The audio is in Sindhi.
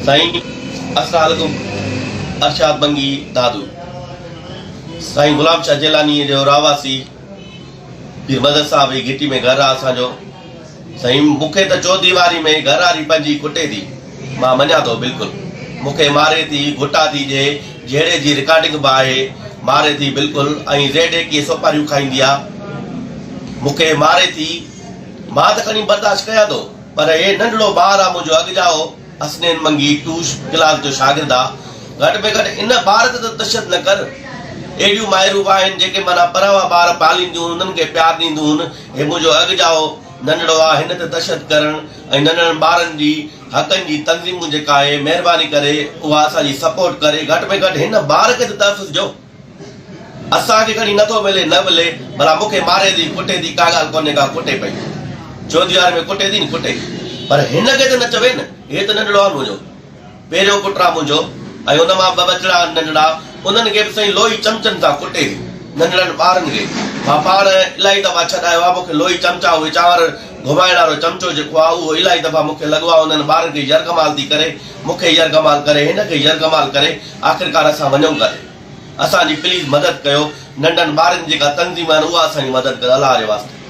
سائين اسلام عليڪم ارشاد بنگي دادو سائين غلام شاھ جيلاني جو رهواسي پير مدد صاحب جي گهٽي ۾ گهر آ اسان جو سائين مونکي ته چوديواري ۾ گهر واري پنهنجي ڪٽي ٿي مان مڃان ٿو بلڪل مونکي ماري ٿي گهٽا ٿي ڏي جهيڙي جي رڪارڊنگ به آهي ماري ٿي بلڪل ۽ زيڊ ايڪي سوپاريون کائيندي آ مونکي ماري ٿي مان ته کڻي برداشت ڪيان ٿو پر هي ننڍڙو ٻار آ منهنجو اڳ ڄائو حسنين منگي ٽوش ڪلاس جو شاگرد آ گهٽ ۾ گهٽ ان ٻار تي ته تشد نه ڪر. اهڙيون مائرون به آهن جيڪي معنيٰ پراوا ٻار پالينديون انهن کي پيار ڏينديون هن هي منهنجو اڳ ڄائو ننڍڙو آ هن تي تشد ڪرڻ ۽ ننڍڙن ٻارن جي حقن جي تنظيمون جيڪا آهي مهرباني ڪري اها اسان جي سپورٽ ڪري گهٽ ۾ گهٽ هن ٻار کي ته تحفظ ڏيو. اسان کي کڻي نٿو ملي نه ملي ڀلا مون کي ماري ٿي ڪٽي ٿي ڪا ڳالهه ڪونهي ڪا ڪٽي پئي چوديواري ۾ ڪٽي ٿي نه ڪٽي پر هن کي ته نه چوي نه هي ته ننڍڙو آهي منهنجو پهريون پٽ آهي منهنجو ۽ ان مان ٻه ٻچڙا آهن ننڍڙا انهن کي به سائين لوهي چمچن سان ڪٽي ٿي ننڍڙن ٻارن کي مان پاڻ الاهي دفعا ڇڏايو آهي مون کي لوهي چمچا اهي چانور گهمائڻ وارو چمچو جيڪو آهي اهو الاهي دفعا مون کي لڳو آهي انهن ٻارن کي يرغمال ٿي ڪري مون کي يرغمال ڪري هن کي يرغمال ڪري آخرڪار اسان وڃون ڪاڏي؟ اسان جي پليز مدد ڪيو ننڍن ٻارن جي جيڪا تنظيم آهن اها اسان جي مدد ڪري الله جي واسطي.